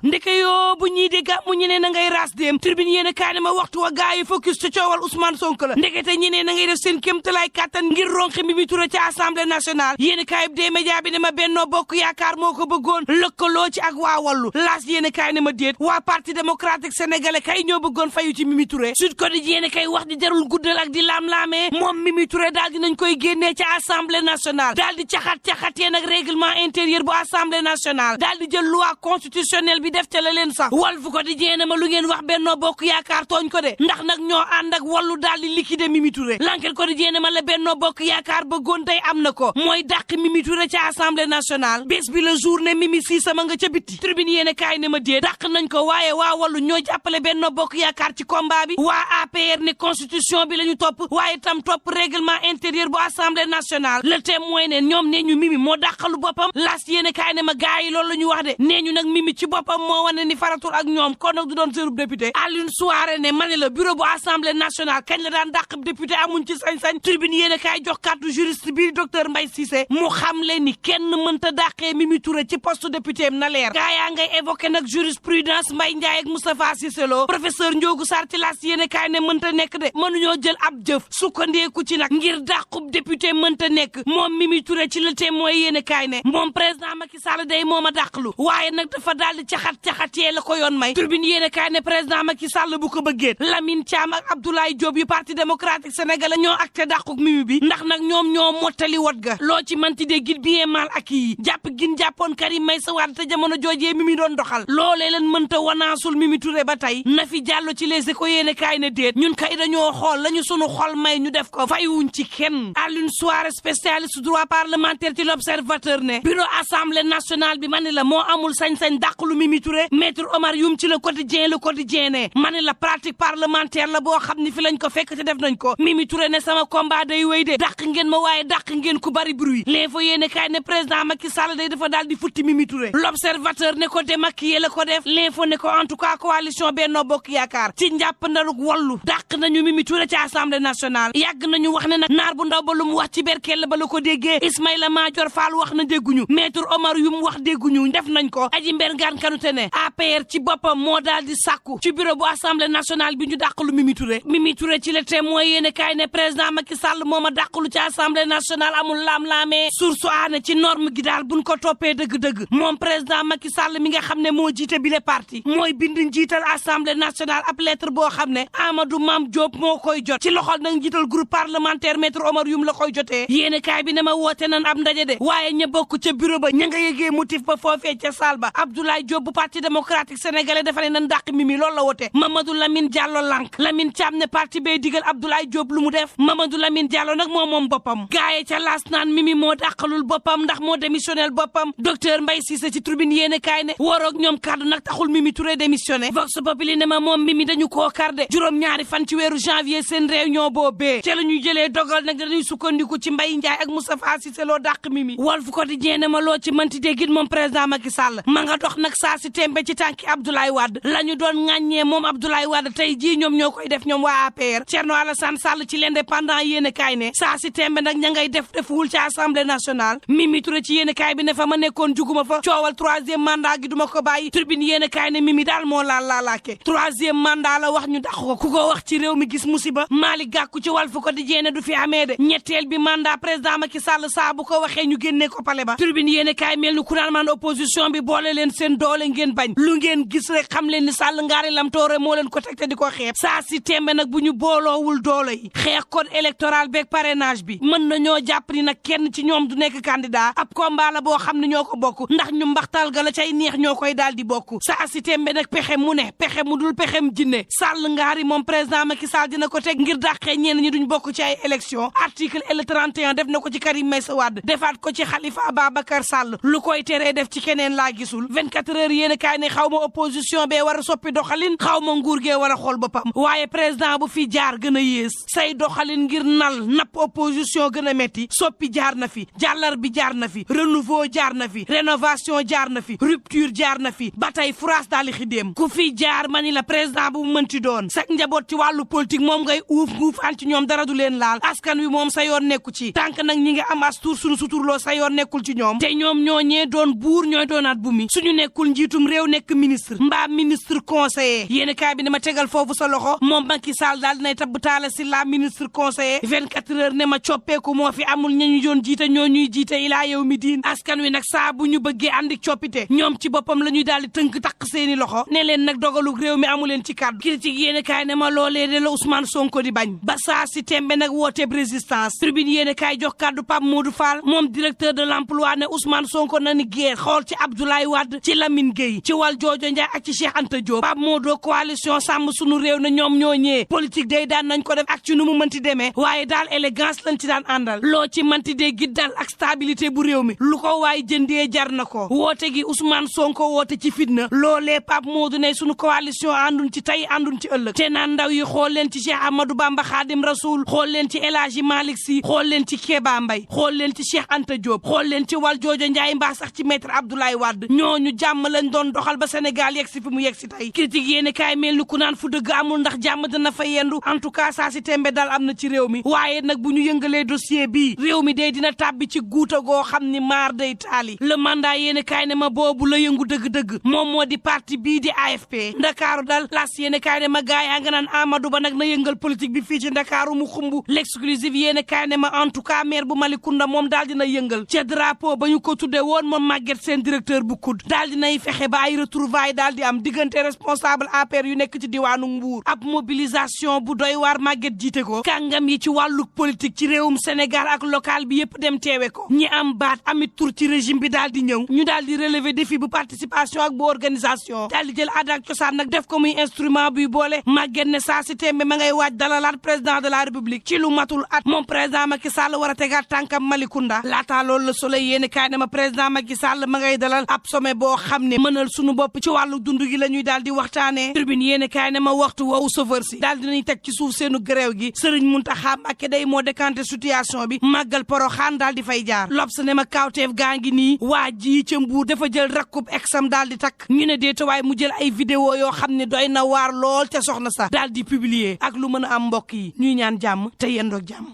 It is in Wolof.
ndeke yoo bu ñii di gàmmu ñeneen na ngay ras dem tribune yéen a kaay ne ma waxtu wa gaay yi focus ci coowal Ousmane Sonko la ndekete ñeneen na ngay def seen kéemtalaay kàttan ngir ronxi Mimi Touré ci assemblée nationale yéen a kaay bi dee média bi ne ma Benno Bokk Yaakaar moo ko bëggoon lëkkaloo ci ak waa Wallu laas yéen a kaay ne ma déet waa parti démocratique sénégalais kay ñoo bëggoon fayu ci Mimi Touré Sud Quotidien yéen a kay wax di jarul guddal ak di laam-laamee moom Mimi Touré daal dinañ koy génnee ci assemblée nationale daal di caxat-caxatee nag règlement intérieur bu assemblée nationale daal di jël loi constitutionnelle bi def ca la leen sax Walf Quotidien ma lu ngeen wax Benno Bokk Yaakaar tooñ ko de ndax nag ñoo ànd ak Wallu daal di liquider Mimi Touré L'Enquête Quotidien ma la Benno Bokk Yaakaar bëggoon tey am na ko mooy dàq Mimi Touré ci assemblée nationale bés bi la journée Mimi si sama nga ca bitti tribune yéen a kaay ne ma dee dàq nañ ko waaye waa Wallu ñoo jàppale Benno Bokk Yaakaar ci combat bi waa APR ne constitution bi la ñu topp waaye tam topp règlement intérieur bu assemblée nationale Le Témoin ne ñoom nee ñu Mimi moo dàqalu boppam las yéen a kaay ne ma gaay yi loolu la ñu wax de nee ñu nag Mimi ci boppam moo wane ni faratul ak ñoom kon nag du doon seenub député Alioune Souaré ne ma ne la bureau bu assemblée nationale kañ la daan dàq député amuñ ci sañ-sañ tribune yéen a kaay jox kàddu juriste bi docteur Mbaye Cissé mu xam le ni kenn mënta dàqee Mimi Touré ci poste député am na leer gaa yaa ngay évoqué nag jurisprudence Mbaye Ndiaye ak Moustapha Cissé Lo professeur Ndiogou Sarr ci las yéen a kaay ne mënta nekk de mënuñoo jël ab jëf sukkandeeku ci nag ngir dàqub député mënta nekk moom Mimi Touré ci Le Témoin yéen a kaay ne moom président Macky Sall day moom a dàqlu waaye nag dafa daal di caxat-caxatee la ko yoon may tribune yéen a kaay ne président Macky Sall bu ko bëggee Lamine Thiam ak Abdoulaye Diop yu parti démocratique sénégalais ñoo acté dàquk Mimi bi ndax nag ñoom ñoo mottali wot ga loo ci manti dee gil bien mal ak yi jàpp gin jàppoon Karim Meïssa Wade te jamono joojee Mimi doon doxal loolee leen mënta wanaasul Mimi Touré ba tey na fi jàllo ci Les Échos yéen a kaay ne déet ñun kay dañoo xool lañu sunu xol may ñu def ko fayuwuñ ci kenn Alioune Souaré spécialiste droit parlementaire ci L'Observateur ne bureau assemblée nationale bi ma ne la moo amul sañ-sañ dàqlu Mimi Touré maître Omar Youm ci Le Quotidien ne ma ne la pratique parlementaire la boo xam ni fi lañ ko fekk te def nañ ko Mimi Touré ne sama combat day wéy de dàq ngeen ma waaye dàq ngeen ku bari bruit L'Info yéene kaay ne président Macky Sall day dafa daal di futti Mimi Touré L'Observateur ne ko démaquillé la ko def L'Info ne ko en tout cas coalition Benno Bokk Yaakaar ci njàpp ndaluk Wallu dàq nañu Mimi Touré ci assemblée nationale yàgg nañu wax ne nag naar bu ndaw ba lu mu wax ci berkel ba la ko déggee Ismaïla Madior Fall wax na dégguñu maître Omar Youm wax dégguñu def nañ ko Aji Mbergane Kanouté ne APR ci boppam moo daal di sàkku ci bureau bu assemblée nationale bi ñu dàqalu Mimi Touré ci Le Témoin yéene kaay ne président Macky Sall moo ma dàqalu ci assemblée nationale amul laam-laamee source aane ci norme gi daal buñ ko toppee dëgg-dëgg moom président Macky Sall mi nga xam ne moo jiite bile parti mooy bind njiital assemblée nationale ab lettre boo xam ne Amadou Mame Diop moo koy jot ci loxol nag njiital groupe parlementaire maître Omar Youm la koy jotee yéene kaay bi ne ma woote nan ab ndaje de waaye ña bokk ca bureau ba ña nga yëgee motif ba foofee ca salle ba Abdoulaye Diop bu parti démocratique sénégalais dafa ne nan dàq Mimi loolu la wote Mamadou Lamine Diallo lank Lamine Thiam ne parti bay digal Abdoulaye Diop lu mu def Mamadou Lamine Diallo nag moom boppam gaaye ca laas naan Mimi moo dàqalul boppam ndax moo démissionnel boppam docteur Mbaye Cissé ci tribune yéene kaay ne waroog ñoom kaddu nag taxul Mimi Touré démissionné Vox Populi ne ma moom Mimi dañu koo kardé juróom-ñaari fan ci weeru janvier seen réunion boobee ca la ñuy jëlee dogal nag dañuy sukkandiku ci Mbaye Ndiaye ak Moustapha Cissé Lo dàq Mimi Walf Quotidien ne ma loo ci mënti déggit moom président Macky Sall ma nga dox nag saa si tembe ci tànki Abdoulaye Wade la ñu doon ŋàññee moom Abdoulaye Wade tey jii ñoom ñoo koy def ñoom waa APR Thierno Alassane Sall ci l'Indépendant yéene kaay ne saa si tembe nag ña ngay defuwul ci assemblée nationale Mimi Touré ci yéene kaay bi ne fa ma nekkoon juguma fa coowal troisième mandat gi duma ko bàyyi tribune yéene kaay ne Mimi daal moo laalaake troisième mandat la wax ñu dàq ko ku ko wax ci réew mi gis musiba Malick Gakou ci Walf Quotidien ne du fi amee de ñetteel bi mandat président Macky Sall saa bu ko waxee ñu génnee ko pale ba tribune yéene kaay mel ni ku naan man opposition bi boole leen seen doole ngeen bañ lu ngeen gis rek xam leen ni Sall ngaari lam toore moo leen ko teg te di ko xeeb saa si tembe nag bu ñu booloowul doole yi xeex code électoral beeg parrainage bi mën na ñoo jàpp ni nag kenn ci ñoom du nekk candidat ab combat la boo xam ne ñoo ko bokk ndax ñu mbaxtal ga la cay neex ñoo koy daal di bokk saa si tembe nag pexe mu ne pexe mu dul pexem jinne Sall ngaari moom président Macky Sall dina ko teg ngir dàqee ñenn ñi duñ bokk ci ay élection article L31 def na ko ci Karim Meïssa Wade defaat ko ci Khalifa Ababacar Sall lu koy teree def ci keneen laa gisul 24 heures yéen a kaay ne xaw ma opposition bee war a soppi doxalin xaw ma nguur gee war a xool boppam waaye président bu fi jaar gën a yées say doxalin ngir nal napp opposition gën a metti soppi jaar na fi jàllar bi jaar na fi renouveau jaar na fi rénovation jaar na fi rupture jaar na fi ba tey France daali xidéem ku fi jaar mani la président bu mu mënti doon sax njaboot ci wàllu politique moom ngay nguufaan ci ñoom dara du leen laal askan wi moom sa yoon nekku ci tànk nag ñi nga am as tuur suñu suturloo sa yoon nekkul ci ñoom te ñoom ñooñee doon buur ñooy doonaat bu mi suñu nekkul njiitum réew nekk ministre mbaa ministre conseiller yéen kaay bi ne ma tegal foofu sa loxo moom Macky Sall daal dinay tabb Talla Sylla ministre conseiller 24 heures ne ma coppeeku moo fi amul ñañu doon jiite ñoo ñuy jiite ilaa yow mi diin askan wi nag saa bu ñu bëggee andi coppite ñoom ci boppam la ñuy daal di tënk takk seeni loxo ne leen nag dogalug réew mi amu leen ci kàddu critique yéen kaay ne ma loolee de la Ousmane Sonko di bañ ba saa si tembe nag wooteeb résistance tribune yéen kaay jox kàddu Pape Modou Fall moom directeur de l'emploi ne Ousmane Sonko na ni guerre xool ci Abdoulaye Wade ci Lamine Gueye ci wal joojo Ndiaye ak ci Cheikh Anta Diop Pape Modou coalition sàmm sunu réew na ñoom ñoo ñëwee politique day daan nañ ko def ak ci nu mu mënti demee waaye daal élégance lañ ci daan àndal loo ci mënti dee giddal ak stabilité bu réew mi lu ko waaye jëndee jar na ko woote gi Ousmane Sonko woote ci fitna loolee Pape Modou ne sunu coalition ànduñ ci tey ànduñ ci ëllëg te naan ndaw yi xool leen ci Cheikh Amadou Bamba Khadim Rasoul xool leen ci El Hadji Malick Sy xool leen ci Kéba Mbaye xool leen ci Cheikh Anta Diop xool leen ci wal joojo Ndiaye mbaa sax ci maître Abdoulaye Wade ñooñu jàmm lañ doon doxal ba Sénégal yegg si fi mu yegg si tey critique yéen kaay mel ni ku naan fu dëgg amul ndax jàmm dana fa yendu en tout cas saa si tembe daal am na ci réew mi waaye nag bu ñu yëngalee dossier bii réew mi day dina tàbbi ci guuta goo xam ni maar day taali le mandat yéen kaay ne ma boobu la yëngu dëgg-dëgg moom moo di parti bii di AFP ndakaaru dal las yéen kaay ne ma gaay yaa nga naan Amadou Ba nag na yëngal politique bi fii ci ndakaaru mu xumbu l'exclusive yéen kaay ne ma en tout cas maire bu Malicounda moom daal dina yëngal ca drapeau ba ñu ko tudde woon moom Maguette seen directeur bu COUD daal dinay fexe ba ay retrouvailles daal di am diggante responsable APR yu nekk ci diwaanu Mbour ab mobilisation bu doy waar Maguette jiite ko kàngam yi ci wàllu politique ci réewum Sénégal ak local bi yépp dem teewe ko ñi am baat amit tur ci régime bi daal di ñëw ñu daal di relever défi bu participation ak bu organisation daal di jël aada ak cosaan nag def ko muy instrument buy boole Maguette ne saa si tembe ma ngay waaj dalalaat président de la république ci lu matul at moom président Macky Sall war a tegaat tànkam Malicounda laataa loolu la Soleil yéeni kaay ne ma président Macky Sall ma ngay dalal ab sommet boo xam ne mënal sunu bopp ci wàllu dund gi la ñuy daal di waxtaanee tribune yéeni kaay ne ma waxtu woowu chauffeur si daal dinañ teg ci suuf seenu gréew gi Serigne Mountakha Mbacké day moo décanté situation bi màggal Porokhane daal di fay jaar L'Obs ne ma kawteef gaa ngi nii waa ji ca Mbuur dafa jël rakkub exam daal di takk ñu ne déetawaay mu jël ay vidéo yoo xam ne doy na waar lool te soxna sax daal di publier ak lu mën a am mbokk yi ñuy ñaan jàmm te yendoog jàmm.